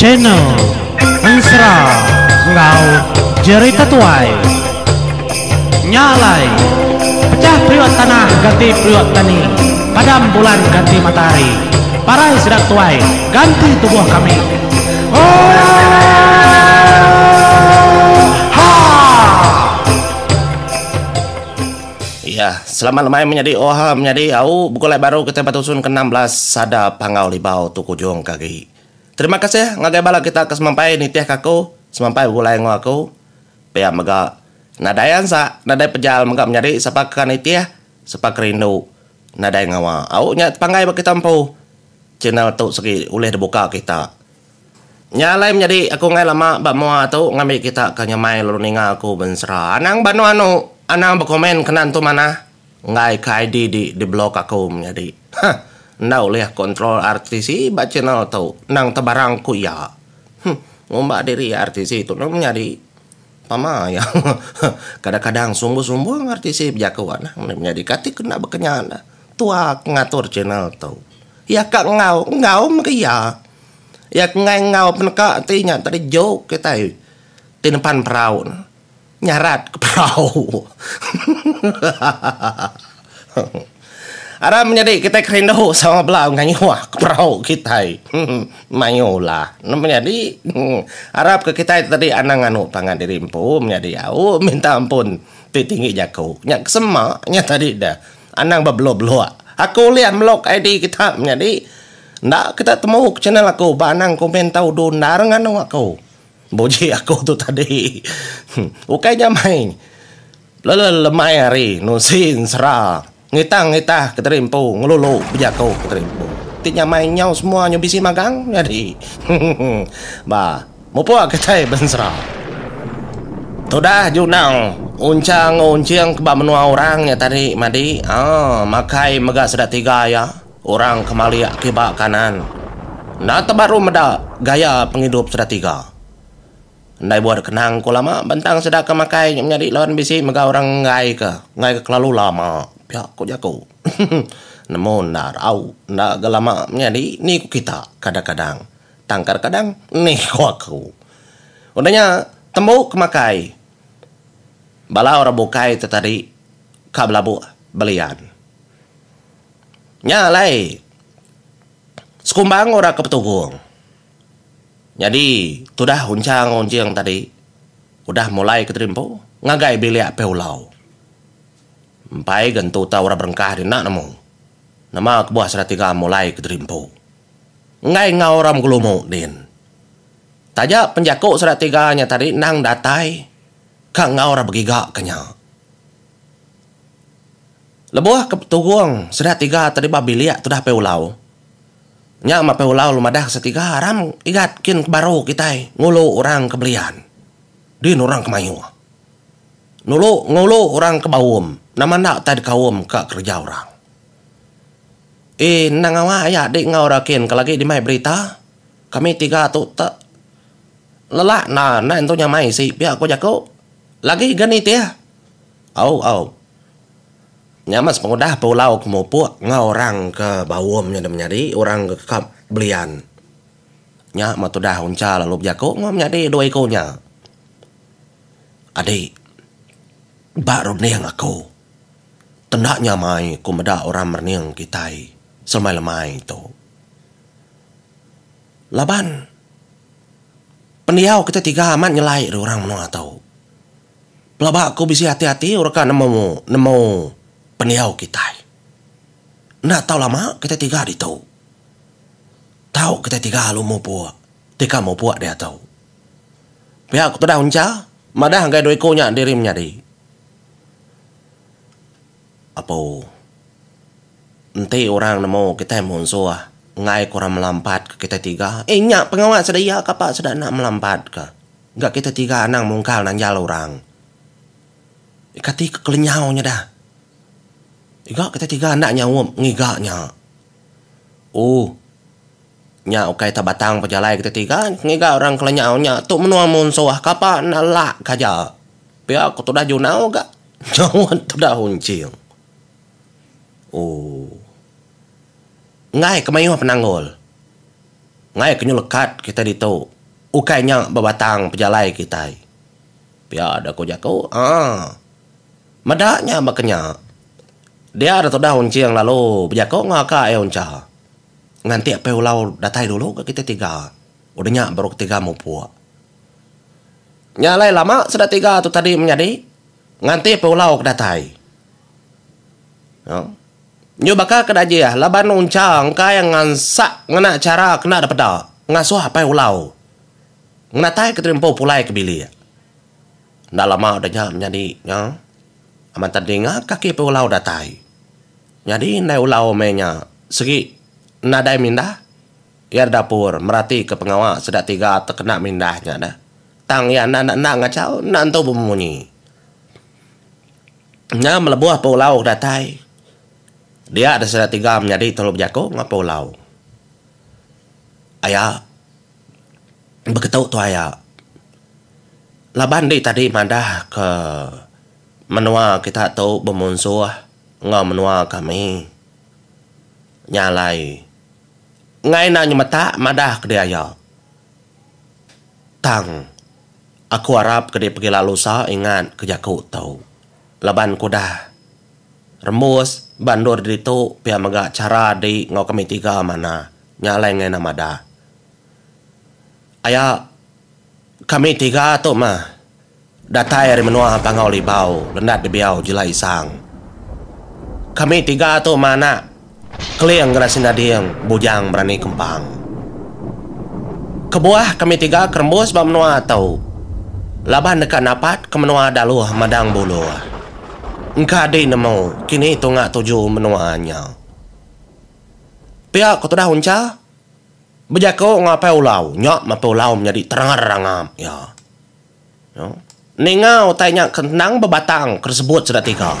Channel Ensera enggau Jerita Tuai. Nya alai, pechah periuk tanah ganti periuk tani, padam bulan ganti matahari, parai sida tuai ganti tubuh kami. Oohaa! Iya, selamat lemai menyadi oha menyadi au begulai baru kitai ba tusun ke 16 sada Panggau Libau tu kujung ke agi. Terima kasih ngagai bala kita ke semampai nitih ke aku, semampai begulai enggau aku. Pia mega nadai ansa, nadai pejal mega menyadi sapa ke nitih, sapa ke rindu nadai ngawa. Au nya tepanggai ba kita empu. Channel tu segi ulih dibuka kita. Nya alai menyadi aku enggai lama ba mua tu ngambi kita ke nyamai lalu ninga aku bensera. Anang ba anu anu, anang bekomen kena entu manah enggai ke ID di di block aku menyadi. Hah enda ulih control RTC ba channel tu endang tebarang ku iya. Huh ngumba diri RTC tu nang menyadi pama iya. Kadang-kadang sumbuh-sumbung RTC bejaku anang menyadi kati ke enda bekenya ne tua ke ngatur channel tu. Iya ka enggau, enggau mega iya. Iya ke enggai enggau peneka ti nya tadi jok kitai ti nepan perau ne nyarat ke perau. Aram menyadi kitai ke rindu sama bela ngayuh ke perau kitai mayuh ulah ne menyadi. Arap ke kitai tadi anang nganu pangan diri empu menyadi au minta ampun ti tinggi jaku nya ke sema nya tadi deh anang bebelok-belok. Aku ulih melok ID kita menyadi. Enda kita temu ke channel aku ba anang komen tau udu endar nganu aku. Buji aku tu tadi. Ukai nya mai lelemai hari nusi ensera ngitang ngitah ke tadi empu ngelulu bejaku ke tadi empu. Ti nyamai nyau semua nyu bisi magang nyadi. Ba mupuk kitai bensera. Tudah junau uncha enggau unching ke ba menua orang nya tadi madi aaa makai mega sida tiga iya. Orang ke malik kiba kanan enda tebaru meda gaya pengidup sida tiga. Endai buah dikenang ku lama bentang sida ke makai nya menyadi laban bisi mega orang enggai ke enggai ke kelalu lama pia ku jaku. Nemu endar au enda ga lama menyadi ni ku kita kadang-kadang tang kadang-kadang ni ku aku. Udah nya tembu ke makai bala orang bukai tu tadi ka belabuh belian. Nya alai sekumbang orang ke betugung. Nyadi tudah unchang unching tadi udah mulai ke terimpu ngagai bilik Pei Ulau. Empai ga entu tau orang berengkah dina nemu. Nama kebuah sida tiga mulai ke terimpu. Enggai enggau orang begelumu din. Taja penjaku sida tiga nya tadi endang datai ka enggau orang begiga ke nya. Lebuh ke betugung sida tiga tadi ba bilik tudah Pai Ulau. Nya mah Pai Ulau lalu madah sida tiga aram igat kin ke baru kitai ngulu orang ke belian. Din orang ke mayuh. Nulu ngulu orang ke baum nama enda tai dikaum ka kereja orang. Eh endang ngawa aya di enggau ra kin ke lagi dimai berita kami tiga tu te lelak enda enda entu nyamai isi pia ku jaku. Lagi ga nitih. Au au. Nya meh sepengudah pulau ke mupuk enggau orang ke baum nya deh menyadi orang ke ka belian. Nya meh tudah uncha lalu bejaku enggau menyadi dua iku nya. Adi ba runding aku tenda nyamai ku meda orang merening kitai selemai lemai tu. Laban pendiau kitai tiga amat nyelai ari orang menua tu. Pelaba aku bisi ati-ati orang ka nemu nemu pendiau kitai. Enda tau lama kitai tiga ditu. Tau kitai tiga lalu mupuk ti ka mupuk diatu. Pia ku tudah uncha madah ngagai dua iku nya diri menyadi. Apu enti orang nemu kitai munsuh enggai ku orang melampat ke kitai tiga. Eh nya pengawa sida iya kapa sida enda melampat ka. Ga kitai tiga anang mungkal nanjal orang. Kati ke kelenyau nya dah. Iga kitai tiga enda nyaup ngiga nya. Ooh. Nya ukai ta batang pejalai kitai tiga ngiga orang kelenyau nya tu menua munsuh kapa enda lak ka aja. Pia ku tudah junau ga nyaut tudah unching. Ooh. Enggai ke mayuh penanggul. Ngai ke nyelekat kitai ditu. Ukai nya bebatang pejalai kitai. Pia da ku jaku. Aa. Meda nya baka nya. Dia da tudah Unching lalu bejaku enggau aka iya Uncha. Nganti Apai Ulau datai dulu ga kitai tiga. Udah nya baru ketiga mupuk. Nya alai lama sida tiga tu tadi menyadi nganti Apai Ulau ke datai. Nyu baka ke dajih laban Uncha engka iya ngansak ngena chara kena dipeda ngasuh Apai Ulau ngenatai ke terimpu pulai ke bilik. Enda lama udah nya menyadi nya amat tedinga kaki Apai Ulau datai. Nyadi indai Ulau meh nya sigi nadai mindah iya dapur meratika pengawa sida tiga tekena mindah nya dah. Tang iya enda enda ngachau enda entu bemunyi. Nya melebuh Apai Ulau datai dia deh sida tiga menyadi telu bejaku enggau Apai Ulau. Aya beketu tu aya laban di tadi madah ke menua kita tu bemunsuh enggau menua kami. Nya alai enggai enda nyemetak madah ke diaya. Tang, aku arap ke dipegila lusa ingat ke jaku tu. Laban ku udah rembus ba endur ditu pia mega chara di enggau kami tiga manah. Nya alai enggai enda madah. Aya kami tiga tu mah datai ari menua Panggau Libau Lendat Dibiau Jila Isang. Kami tiga tu mah anak Keling Gerasi Nading Bujang Berani Kempang. Kebuah kami tiga ke rembus ba menua tu laban deka napat ke menua Daluh Madang Buluh. Engka adi nemu kini tunga tuju menua nya. Pia ku tudah Uncha bejaku enggau Apai Ulau nya meh Apai Ulau menyadi terangap iya. Ninga utai nya ke endang bebatang ke disebut sida tiga.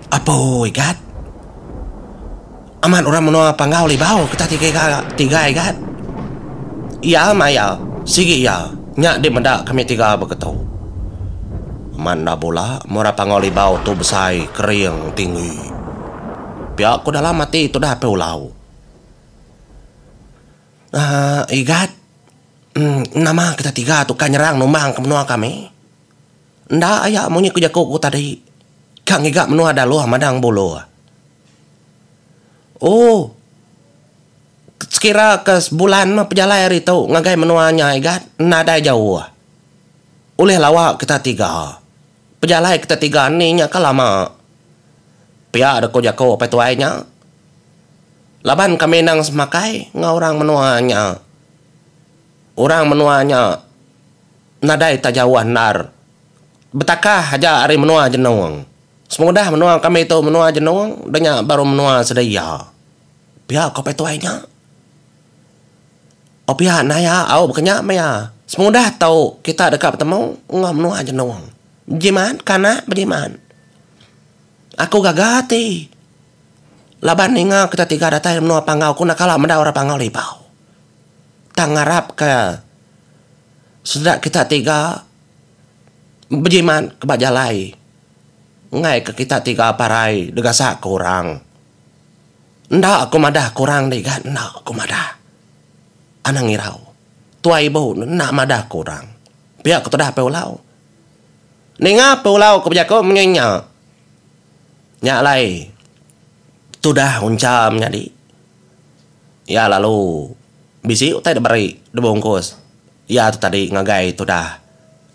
Apo igat. Amat orang menua Panggau Libau kita tiga tiga igat. Iya maya sigi iya nya di meda kami tiga beketu. Amat enda bula meh orang Panggau Libau tu besai kering tinggi. Pia ku dalam ati tudah Apai Ulau. Aaa igat. Nama kita tiga tu ka nyerang numbang ke menua kami. Enda aya munyi ku jaku ku tadi. Ka ngiga menua daluh madang buluh. Ooh. Sekira ke sebulan meh pejalai ari tu ngagai menua nya igat nadai jauh. Ulih lawa kita tiga. Pejalai kita tiga ni nya ka lama. Pia deh ku jaku apai tuai nya. Laban kami endang semakai enggau orang menua nya. Orang menua nya nadai tak jauh endar betakah aja ari menua Jenung. Sepengudah menua kami tu menua Jenung da nya baru menua sida iya. Pia ko apai tuai nya. Oh pia naya au baka nya meh iya. Sepengudah tu kita deka betemu enggau menua Jenung. Bejimat kanak bejimat. Aku gaga ati. Laban ninga kita tiga datai menua Panggau ku enda kala meda orang Panggau Libau. Tang ngarapka sida kita tiga bejimat ke ba jalai enggai ke kita tiga parai digasak ke orang. Enda aku madah ke orang diga enda aku madah. Anang irau. Tuai ibu enda madah ke orang. Pia ku tudah Apai Ulau. Ninga Apai Ulau ke bejaku munyi nya. Nya alai tudah uncha menyadi iya lalu bisi utai da beri da bungkus iya tu tadi ngagai tudah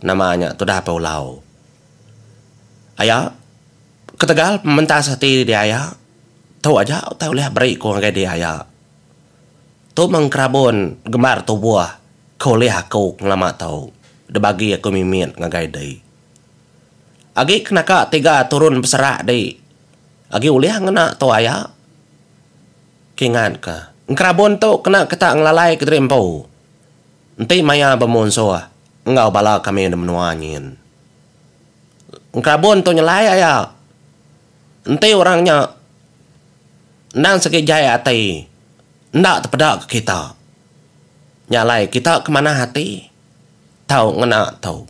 nama nya tudah Apai Ulau. Aya ketegal pementas ati dia aya tu aja utai ulih beri ku ngagai dia aya. Tu meng kerabun gembar tubuh ke ulih aku ngelama tu da bagi aku mimit ngagai dei. Agi ke naka tiga turun beserak di agi ulih ngena tu aya. Kingatka, engkerabun tu kena kita ngelalai kediri empu enti maya bemunsuh enggau bala kami di menua nyin. Engkerabun tu nyelai aya. Enti orang nya endang sigi jai ati enda tepeda ke kita. Nya alai kita ke manah ati tau ngena tu.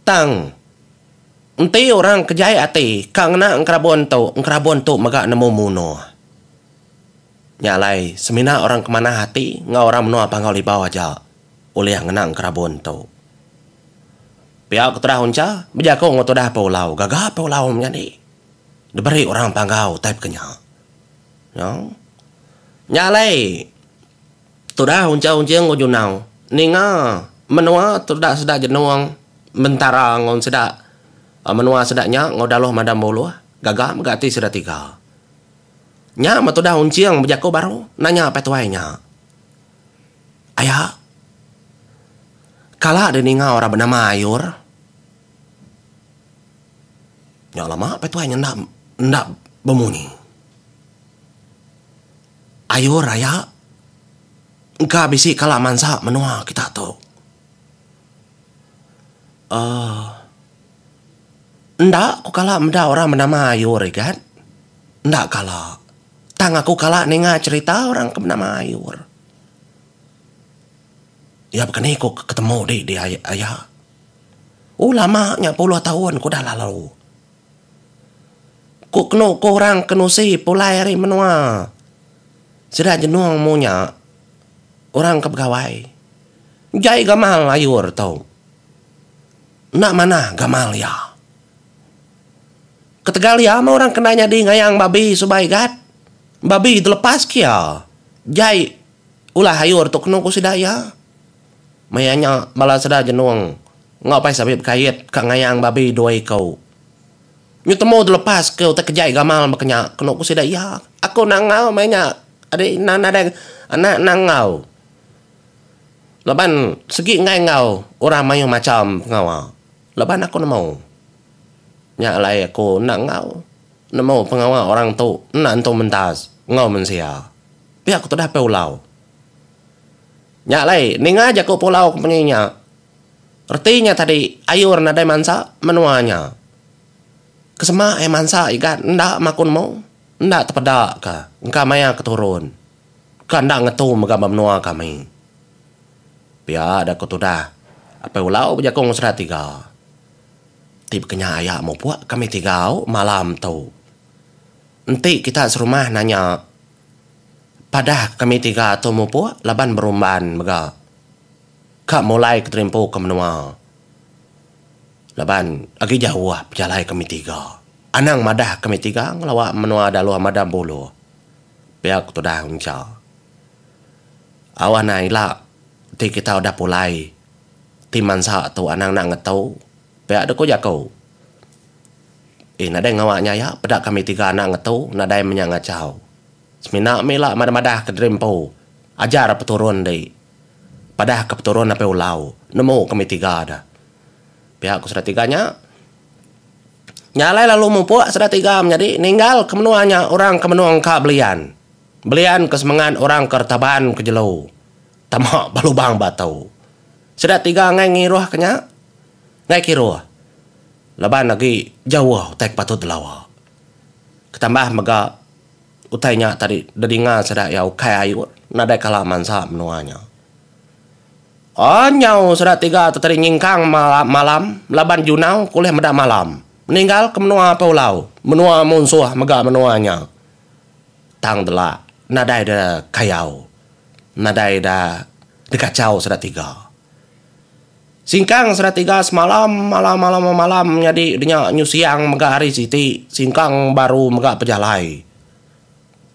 Tang, enti orang ke jai ati ka ngena engkerabun tu, engkerabun tu mega nemu munuh. Nya alai semina orang ke manah ati enggau orang menua Panggau Libau aja ulih ngena engkerabun tu. Pia ke tudah Uncha bejaku enggau tudah Apai Ulau gaga Apai Ulau menyadi diberi orang Panggau utai pekenya. Nya alai tudah Uncha Unching enggau Junau ninga menua tudah sida jenung bentara enggau sida menua sida nya enggau daloh madam buluh gaga mega ati sida tiga. Nya meh tudah Unching bejaku baru nanya apai tuai nya. Aya, kala deh ninga orang benama Ayur? Nya lama apai tuai nya enda enda bemunyi. Ayur aya, engka bisi kala mansa menua kita tu. Uhh. Enda ku kala meda orang benama Ayur igat. Enda kala. Tang aku kala ninga cherita orang ke benama Ayur. Iya bekeni ku ketemu di di aya. Oh lama nya puluh taun ku udah lalu. Ku kenu ku orang ke nusi pulai ari menua sida jenung mu nya orang ke begawai. Jai gamal Ayur tu. Enda manah gamal iya. Ketegal iya meh orang kena nyadi ngayang babi suba igat. Babi telepas ke iya. Jai ulah ayur tu kenu ku sida iya. Maya nya bala sida jenung enggau pai sabit bekait ka ngayang babi dua iku. Nyu temu telepas ke utai ke jai gamal baka nya kenu ku sida iya. Aku enda enggau maya nya adi nadai anak enda enggau. Laban segi enggai enggau orang mayuh macham pengawa. Laban aku nemu. Nya alai aku enda enggau nemu pengawa orang tu enda entu mentas enggau mensia. Pia ku tudah Pulau. Nya alai ninga jaku Pulau ke munyi nya reti nya tadi ayur nadai mansa menua nya. Kesema iya mansa igat enda meh aku nemu enda tepeda ka engka maya ke turun. Ka enda ngetu mega ba menua kami. Pia da ku tudah Apai Ulau bejaku enggau sida tiga. Ti bekenya aya mupuk kami tiga au malam tu. Enti kita serumah nanya padah kami tiga tu mupuk laban berumban mega ka mulai keterimpu ke menua. Laban agi jauh pejalai kami tiga. Anang madah kami tiga ngelawa menua Daluh Madam Buluh. Pia ku tudah Uncha. Au anang ila ti kita udah pulai ti mansa tu anang enda ngetu pia deh ku jaku. Eh nadai ngawa nya aya peda kami tiga enda ngetu nadai menya ngachau. Semina mih ila madah madah ke diri empu ajar peturun di padah ke peturun apai ulau nemu kami tiga dah. Pia ku sida tiga nya. Nya alai lalu mupuk sida tiga menyadi ninggal ke menua nya orang ke menung ka belian. Belian ke semengat orang ke retaban ke jelu tama ba lubang batu. Sida tiga enggai ngiruh ke nya enggai kiruh laban agi jauh utai ke patut dilawa. Ketambah mega utai nya tadi dedinga sida iya ukai ayut nadai kala mansa menua nya. Nyau sida tiga tu tadi nyingkang malam laban junau ke ulih meda malam. Meninggal ke menua Pulau, menua munsuh mega menua nya. Tang dela nadai da kayau, nadai da dikachau sida tiga. Singkang sida tiga semalam malam malam malam nyadi nya nyu siang mega hari siti singkang baru mega pejalai.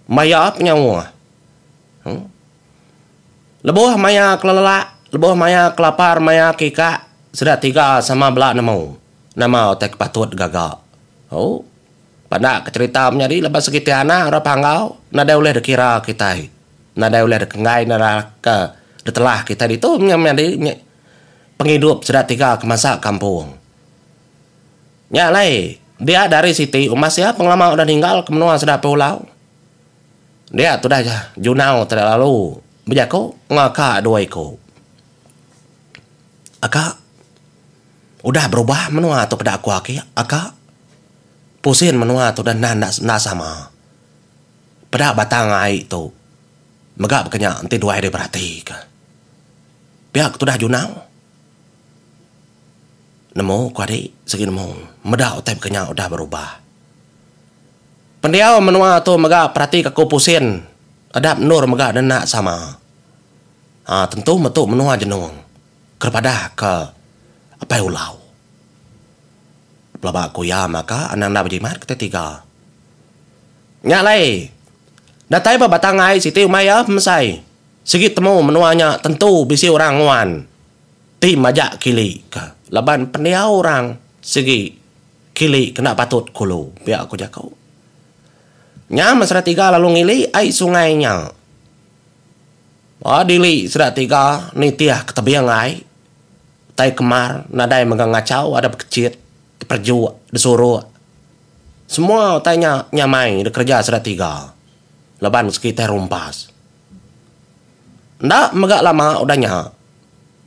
Maya penyauh. Lebuh maya kelelak, lebuh maya kelapar maya ke ika, sida tiga sama bela nemu nama utai ke patut gaga. Au. Pandak ke cherita menyadi laban segi ti anak orang Panggau nadai ulih dikira kitai. Nadai ulih dikenggai nadai ke ditelah kitai ditu nya menyadi pengidup sida tiga ke mansa kampung. Nya alai dia dari siti umbas iya pengelama udah ninggal ke menua sida Pulau. Dia tudah Junau tadi lalu bejaku enggau aka dua iku. Aka, udah berubah menua tu peda aku aki, aka. Pusin menua tu dah enda enda sama. Peda batang ai tu mega baka nya enti duai deh beratika. Pia ke tudah Junau. Nemu ku adi sigi nemu meda utai baka nya udah berubah. Pendiau menua tu mega peratika ku pusin. Adap endur mega enda sama. Ha tentu metu menua jenung kerepadah ke Apai Ulau. Pelaba ku iya maka anang enda bejimat kitai tiga. Nya alai datai ba batang ai siti umai iya pemesai sigi temu menua nya tentu bisi orang nguan ti majak kili ka laban pendiau orang sigi kili kena patut kulu pia ku jaku. Nya meh sida tiga lalu ngili ai sungai nya. Ba dili sida tiga nitih ke tebing ai. Tai kemar nadai mega ngachau ada bekechit, teperejuk, desuruk. Semua utai nya nyamai dikereja sida tiga laban segi tai rumpas. Enda mega lama udah nya,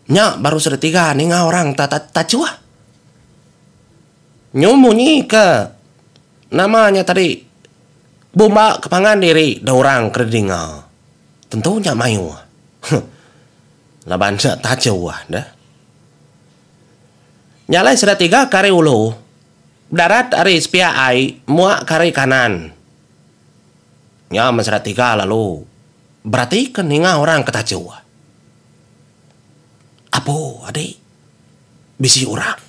nya baru sida tiga ninga orang tachuh. Nyu munyi ke nama nya tadi bumba ke pangan diri da orang ke didinga. Tentu nya mayuh. Laban nya tachuh deh. Nya alai sida tiga ke ari ulu bedarat ari sepiak ai muak ke ari kanan. Nya meh sida tiga lalu beratika ninga orang ke tachuh. Apo adi bisi orang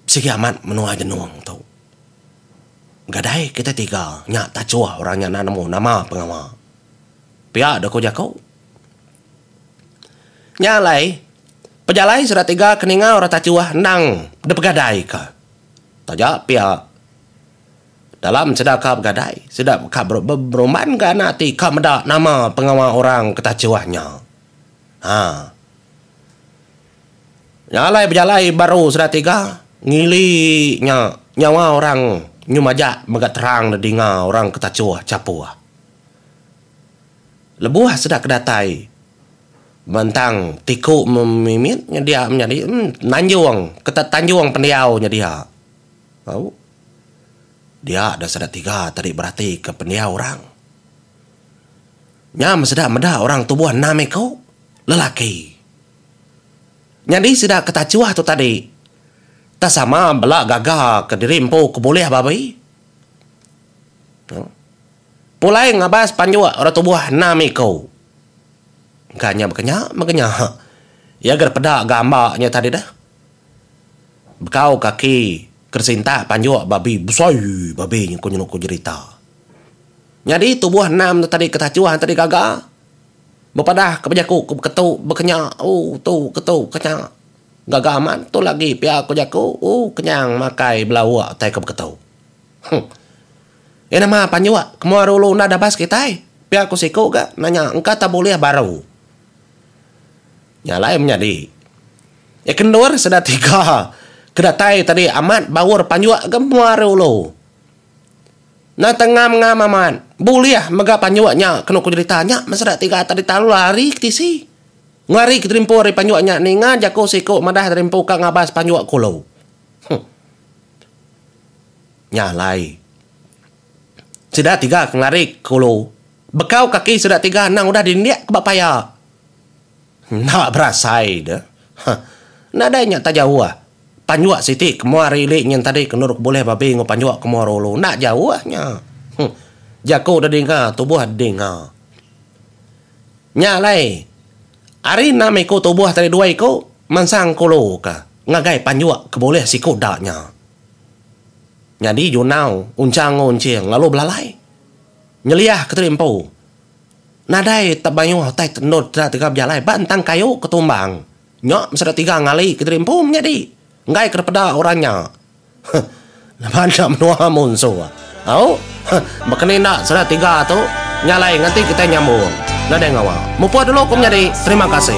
sigi amat menua jenung tu. Gadai kitai tiga nya tachuh orang nya enda nemu nama pengawa. Pia deh ku jaku. Nya alai, pejalai sida tiga ke ninga orang tachuh endang dipegadaika. Taja pia, dalam sida ka begadai, sida ka berumban ga anak ti ka meda nama pengawa orang ke tachuh nya. Ha. Nya alai bejalai baru sida tiga ngili nya nyawa orang nyu majak mega terang didinga orang ke tachuh chapuh. Lebuh sida ke datai bentang tiku memimit nyedia menyadi nanjung ke tanjung pendiau nyedia. Au. Dia da sida tiga tadi beratika pendiau orang. Nya meh sida meda orang tubuh enam iku lelaki. Nyadi sida ke tachuh tu tadi tak sama bela gaga ke diri empu ke bulih babi. Pulai ngabas panjuk orang tubuh enam iku. Engka nya baka nya mega nya. Iya ga peda ga amba nya tadi deh. Bekau kaki ke disintak panjuk babi besai babi nya ku nyenu ku jerita. Nyadi tubuh enam tu tadi ke tachuh tadi gaga bepadah ke bejaku ke beketu bekenya ooh tu ketu kenya. Gaga amat tu lagi pia ku jaku ooh kenyang makai belauk tai ke beketu. Huh. Iya nama panjuk ke mua dulu enda dabas kitai, pia ku siku ga nanya engka tak bulih baru. Nya alai menyadi. Iya ke endur sida tiga ke datai tadi amat baur panjuk ga mua ari ulu. Enda tengam ngam amat bulih mega panjuk nya kenu ku jerita nya meh sida tiga tadi lalu lari ke tisi. Ngelari ke terimpu ari panjuk nya ninga jaku siku madah terimpu ka ngabas panjuk ke ulu. Huh. Nya alai. Sida tiga ke ngelari ke ulu. Bekau kaki sida tiga endang udah dindik ke ba paya. Enda berasai deh. Huh. Nadai nya tak jauh. Panjuk siti ke mua ari ili nyin tadi ke endur ke bulih babi enggau panjuk ke mua ari ulu. Enda jauh nya. Huh. Jaku deh dinga, tubuh deh dinga. Nya alai, ari enam iku tubuh tadi dua iku mansang ke ulu ke ngagai panjuk ke bulih siku da nya. Nyadi Junau, Unchang enggau Unching lalu belalai nyeliah ke tadi empu. Nadai te mayuh utai te endur sida tiga bejalai ba entang kayu ke tumbang. Nya meh sida tiga ngali ke diri empu menyadi enggai ke dipeda orang nya. Huh laban nya menua munsuh. Au huh baka ni enda sida tiga tu nyalai nganti kitai nyambung. Nadai ngawa. Mupuk dulu ku menyadi. Terima kasih.